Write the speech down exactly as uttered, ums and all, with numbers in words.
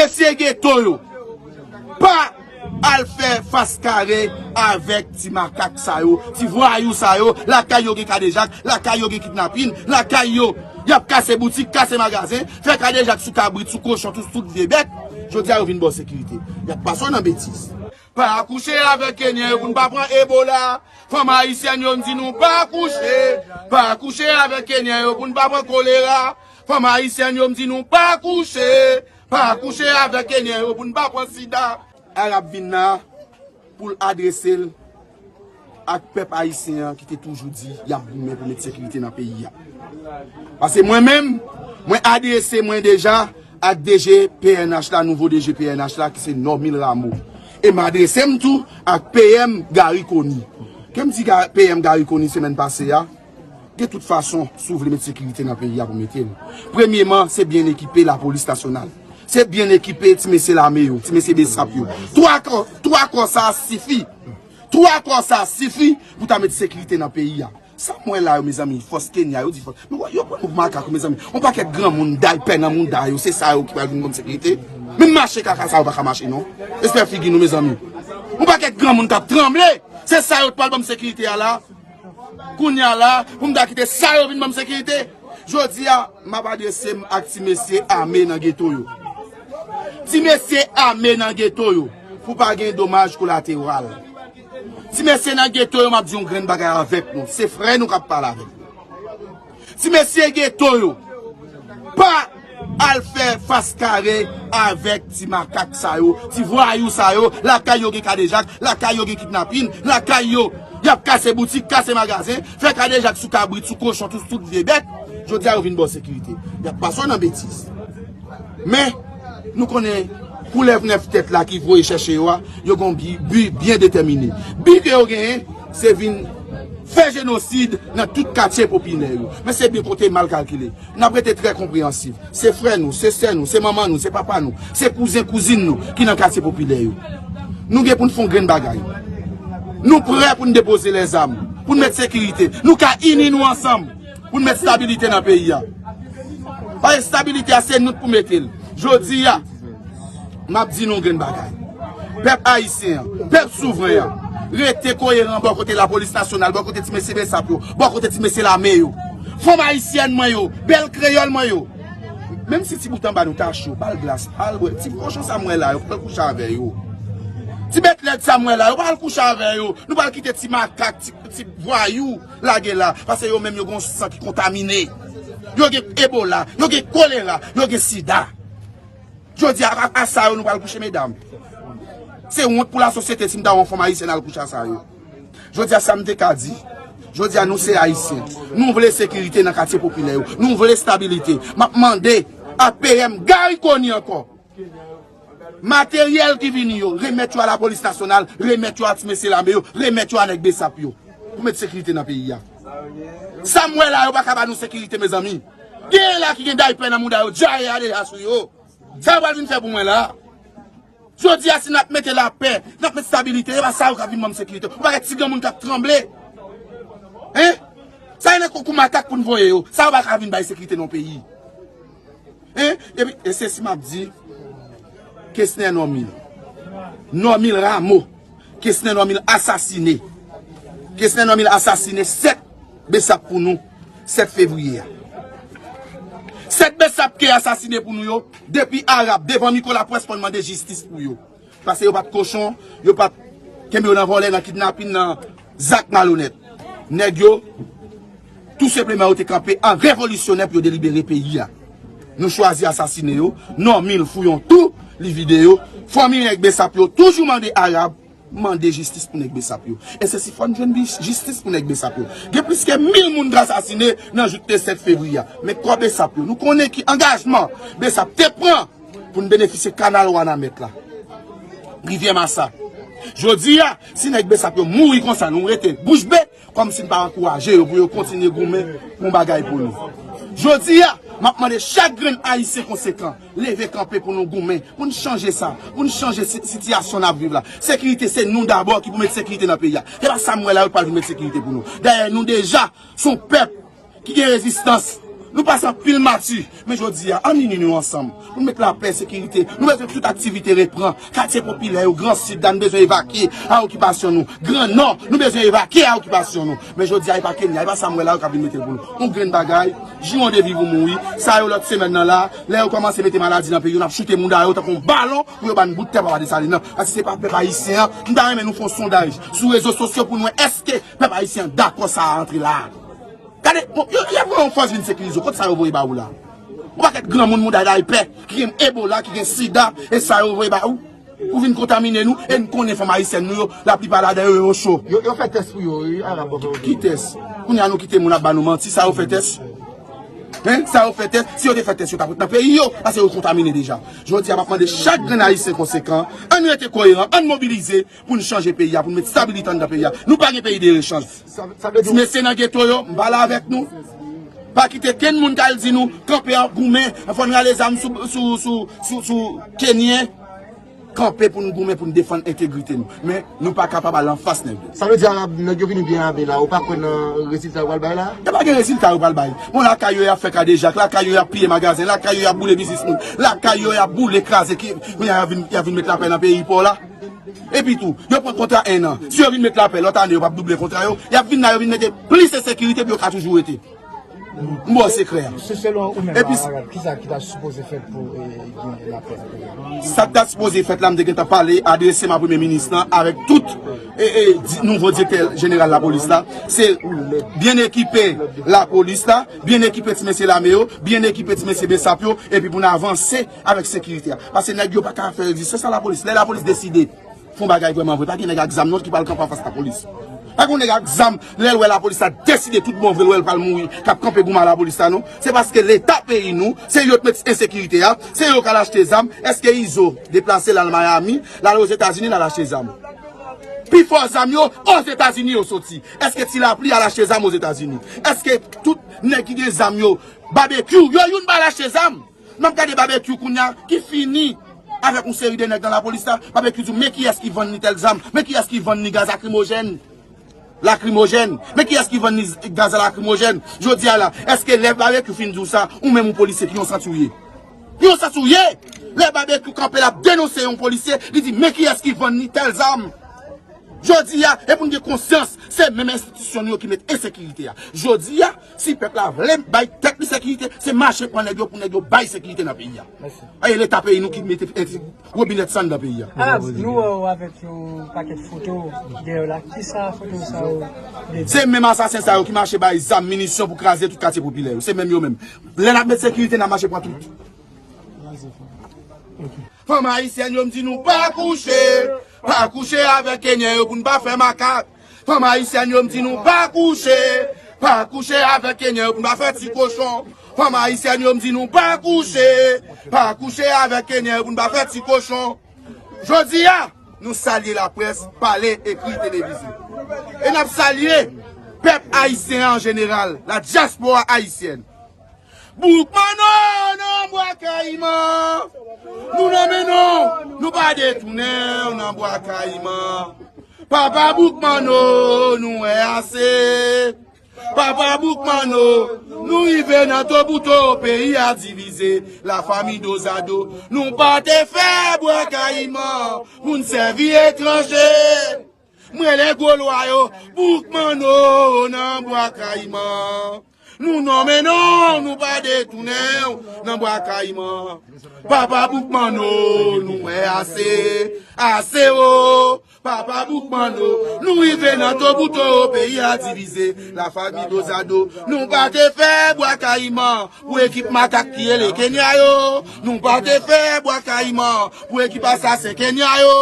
Mesye geto yo, pa al fè fas kare avèk ti makak sa yo, ti vwayou sa yo. Lakay yo gen kadejak, lakay yo gen kidnapin, lakay yo y ap kase boutik, kase magazen, fè kadejak sou kabrit, sou kochon, tout, tout vye bèt. Jodi a yo vin ba w sekirite. Y ap pase w nan betiz. Pa kouche avèk Kenyan yo pou n pa pran Ebola. Fanm ayisyèn yo, m di nou pa kouche. Pa kouche avèk Kenyan yo pou n pa pran kolera. Fanm ayisyèn yo, m di nou pa kouche. Pa kouche avèk Kenyan yo pou n pa pran sida. Arab vin la pou l adrese l ak pèp ayisyen an ki te toujou di y ap goumen pou met sekirite nan peyi a. Paske mwen menm, mwen adrese mwen deja ak D G P N H la, nouvo D G P N H la, ki se Normil Rameau. E m adrese m tou ak P M Garry Conille. Ke m di Ga-, P M Garry Conille semèn pase a, de tout fason, si w vle met sekirite nan peyi a, pou mete l. Premyeman, se byen ekipe lapolis nasyonal. Se byen ekipe ti mesye lame yo, ti mesye besap yo. Twa kò, twa kò sa a sifi. Twa kò sa a sifi pou ta met sekirite nan peyi a. Sa m wè la yo, mezanmi, fòs Kenya yo di fòs. Men yo pran nou pou makak, mezanmi. Yon pakèt granmoun daypè nan mouda yo, se sa yo ki pral vin ban m sekirite. Menm mache kaka sa yo pa ka mache, non. Respè figi nou, mezanmi. Yon pakèt granmoun k ap tranble, se sa yo t pral ban m sekirite a la. Kounye a la, pou m ta kite sa yo vin ban m sekirite. Jodi a, m ap adrese m ak ti mesye ame nan geto yo. Ti mesye ame nan geto yo, pou pa gen domaj kolateral. Ti mesye nan geto yo, m ap di yon grenn bagay avèk nou. Se frè nou k ap pale avèk nou. Ti mesye geto yo, pa al fè fas kare avèk ti makak sa yo, ti vwayou sa yo. Lakay yo gen kadejak, lakay yo gen kidnapin, lakay yo y ap kase boutik, kase magazen, fè kadejak sou kabrit, sou kochon, tout, tout vye bèt. Jodi a yo vin ba w sekirite. Y ap pase w nan betiz. Men, nou konnen koulèv nèf tèt la ki voye chèche yo a, yo gen yon bi, bi byen detèmine. Bi ke yo genyen, se vin fè jenosid nan tout katye popilè yo. Men se byen kote mal kalkile. N ap rete trè konpreyansif. Se frè nou, se sè nou, se manman nou, se papa nou, se kouzen, kouzin nou ki nan katye popilè yo. Nou gen pou n fè yon grenn bagay. Nou prè pou n depoze lèzam, pou n met sekirite. Nou ka ini nou ansanm pou n met stabilite nan peyi a. Paske stabilite a, se nou k pou mete l. Jodi a, m ap di nou yon grenn bagay. Pèp ayisyen an, pèp souvren an, rete koyeran bò kote lapolis nasyonal, bò kote ti mesye besap yo, bò kote ti mesye lame yo. Fanm ayisyèn mwen yo, bèl kreyòl mwen yo. Menm si ti bout anba nou ta cho, ba l glas, al bwè. Ti kochon sa m wè la yo, pa al kouche avè yo. Ti bèt lèd sa m wè la yo, pa al kouche avè yo. Nou pa al kite ti makak, ti, ti vwayou lage la, paske yo menm yo gen yon san ki kontamine. Yo gen ebola, yo gen kolera, yo gen sida. Jodi a, a, a sa yo nou pral kouche, medam. Se wont pou lasosyete si m ta wè yon fanm ayisyèn al kouche a sa yo. Jodi a, sa m te ka di. Jodi a, nou se ayisyen. Nou vle sekirite nan katye popilè yo. Nou vle estabilite. M ap mande a P M Garry Conille ankò. Materyèl ki vini yo, remèt yo a lapolis nasyonal, remèt yo a ti mesye lame yo, remèt yo a nèg besap yo. Pou met sekirite nan peyi a. Sa m wè la, yo pa ka ba nou sekirite, mezanmi. Genyen la ki gen daypè nan mouda yo, dyare a deja sou yo. Sa yo pral vin fè pou mwen la? Jodi a, si n ap mete lapè, n ap mete stabilite, e pa sa yo k ap vin ban m sekirite. Ou pa wè ti granmoun k ap tranble? Hein? Sa e nan koukou makak pou n voye yo. Sa yo pa ka vin bay sekirite nan peyi. Hein? Epi, e se si m ap di, Kesner Normil. Normil Rameau. Kesner Normil asasine. Kesner Normil asasine sèt besap pou nou, sèt fevriye a. Sèt besap ke asasine pou nou yo, depi Arab, devan mikwo lapwès pou n mande jistis pou yo. Paske yo pa t kochon, yo pa t kenbe yo nan vòlè, nan kidnapin, nan zak malonèt. Nèg yo, tou senpleman, yo te kanpe an revolisyonè pou yo delibere peyi a. Nou chwazi asasine yo. Normil fouye yon tou, li vide yo. Fanmi nèg besap yo toujou mande Arab, mande jistis pou nèg besap yo. E se si fò n jwenn bis-, jistis pou nèg besap yo. Gen plis ke mil moun k asasine nan jout de sèt fevriye a. Men kò besap yo, nou konnen ki angajman besap te pran pou n benefisye kanal Wanament la, Rivyè Masa. Jodi a, si nèg besap yo mouri konsa, nou rete bouch be, kòmsi n pa ankouraje yo pou yo kontinye goumen pou yon bagay pou nou. Jodi a, m ap mande chak grenn ayisyen konsekan, leve kanpe pou nou goumen, pou n chanje sa, pou n chanje si-, sitiyasyon n ap viv la. Sekirite, se nou dabò ki pou met sekirite nan peyi a. E pa sa m wè la, yo pral vin met sekirite pou nou. Dayè, nou deja se yon pèp ki gen rezistans. Nou pase anpil mati, men jodi a, ann ini nou ansanm. Pou n met lapè, sekirite. Nou bezwen tout aktivite repran. Katye popilè yo, Gran Sid la, nou bezwen evakye a okipasyon nou. Gran Nò, nou bezwen evakye a okipasyon nou. Men jodi a, e pa Kenya, e pa sa m wè la yo k ap vin mete l pou nou. Yon grenn bagay, jiwon de viv ou mouri. Sa yo lòt semèn nan la, lè yo kòmanse mete maladi nan peyi yo, n ap choute mouda yo tankou yon balon pou yo ba n bout tè Papa Desalin nan. Paske se pa pèp ayisyen an. M ta renmen nou fè yon sondaj sou rezo sosyo pou n wè èske pèp ayisyen an dakò sa a antre la a. Gade, bon, yo, y ap voye yon fòs vin sekirize w. Kot sa yo voye ba ou la? Yon pakèt granmoun mouda daypè, ki gen Ebola, ki gen sida, e sa yo voye ba ou? Pou vin kontamine nou, e n konnen fanm ayisyèn nou yo, laplipa ladan yo, yo cho. Yo, yo fè tès pou yo, wi, Arab. Ki tès? Kounye a nou kite moun ap ba nou manti, sa yo fè tès? Hein? Sa yo fè tès? Si yo te fè tès, yo t ap ret nan peyi yo, paske yo kontamine deja. Jodi a, m ap mande chak grenn ayisyen konsekan, ann rete koyeran, ann mobilize, pou n chanje peyi a, pou n met stabilite anndan peyi a. Nou pa gen peyi de rechanj. Sa, sa vle di... Ti mesye nan geto yo, m pale avèk nou. Pa kite kenn moun k al di nou, kanpe ap goumen, fò n rale zam sou, sou, sou, sou, sou Kenyen. Kanpe pou n goumen, pou n defann entegrite nou. Men, nou pa kapab al anfas nèg yo. Sa vle di, Arab, nèg yo vini byen abe la, ou pa kwè nan rezilta yo pral bay la? E pa gen rezilta yo pral bay. Bon, lakay yo y ap fè kadejak, lakay yo y ap piye magazen, lakay yo y ap boule biznis moun, lakay yo y ap boule, kraze, ki, kounye a y ap vin, y ap vin met lapè nan peyi pa w la. Epi tou, yo pran kontra en an. Si yo vin met lapè, lòt ane yo p ap double kontra yo. Y ap vin la, yo vin mete plis ensekirite pou yo ka toujou rete. M ba w sekrè a. Se selon ou menm, epi Arab, kisa ki ta sipoze fèt pou, e, gen lapè nan peyi a? Sa k ta sipoze fèt la, m te gentan pale, adrese m a premye minis lan avèk tout, e, e, di, nouvo direktè jeneral lapolis la. Se byen ekipe lapolis la, byen ekipe ti mesye lame yo, byen ekipe ti mesye besap yo, epi pou n avanse avèk sekirite a. Paske nèg yo pa ka fè rezistans a lapolis. Lè lapolis deside fè yon bagay vrèman vre, pa gen nèg ak zam non ki pral kanpe anfas lapolis. Pa gen nèg ak zam, lè l wè lapolis la deside tout bon vre, l wè l pral mouri, k ap kanpe goumen a lapolis la non. Se paske Leta peyi nou, se yo k met ensekirite a, se yo k al achte zam. Èske Izo deplase l al Miami, l al Ozetazini, l al achte zam? Pifò zam yo, Ozetazini yo soti. Èske Ti Lapli al achte zam Ozetazini? Èske tout nèg ki gen zam yo, Babekyou, yo youn pa al achte zam? N ap gade Babekyou kounye a ki fini avèk yon seri de nèg nan lapolis la. Babekyou di w, men kiyès ki vann ni tèl zam, men kiyès ki vann ni gaz lakrimojèn. Lakrimojèn. Men kiyès ki vann ni z-, gaz lakrimojèn. Jodi a la, èske lè Babekyou fin di w sa, ou menm ou polisye, ki yon sant ou ye? Ki yon sant ou ye? Lè Babekyou kanpe l ap denonse yon polisye, li di, men kiyès ki vann ni tèl zam. Jodi a, e pou n gen konsyans, se menm enstitisyon nou yo ki met ensekirite a. Jodi a, si pèp la vle bay tèt li sekirite, se mache pran nèg yo pou nèg yo bay sekirite nan peyi a. Mèsi. E Leta peyi nou ki mete enti-, wobinèt san anndan peyi a. Arab, nou wè w avèk yon pakèt foto dèyè w la. Kisa foto sa yo vle di? Se menm asasen sa yo ki mache bay zam, minisyon pou kraze tout katye popilè yo. Se menm yo menm. Lè n ap met sekirite, n ap mache pran tout. Fanm ayisyèn yo, m di nou pa kouche, pa kouche avèk Kenyen yo pou n pa fè makak. Fanm ayisyèn yo, m di nou pa kouche, pa kouche avèk Kenyen yo pou n pa fè ti kochon. Fanm ayisyèn yo, m di nou pa kouche, pa kouche avèk Kenyen yo pou n pa fè ti kochon. Jodi a, nou salye laprès, pale, ekri, televize. E n ap salye pèp ayisyen an jeneral, la dyaspora ayisyèn. Boukmanno nan Bwa Kayiman. Nou nan men nou, nou pa detounen w nan Bwa Kayiman. Papa Boukmanno, nou wè ase. Papa Boukmanno, nou rive nan to pou to, peyi a divize, lafanmi dozado. Nou pa te fè Bwa Kayiman pou n sèvi etranje. M rele gwo lwa yo, Boukmanno nan Bwa Kayiman. Nou nonmen non, nou pa detounen w nan Bwa Kayiman. Papa Boukmanno, nou wè ase, ase o. Papa Boukmanno, nou rive nan to pou to, peyi a divize, lafanmi dozado. Nou pa te fè Bwa Kayiman pou ekip makak ki rele Kenya yo. Nou pa te fè Bwa Kayiman pou ekip asasen Kenya yo.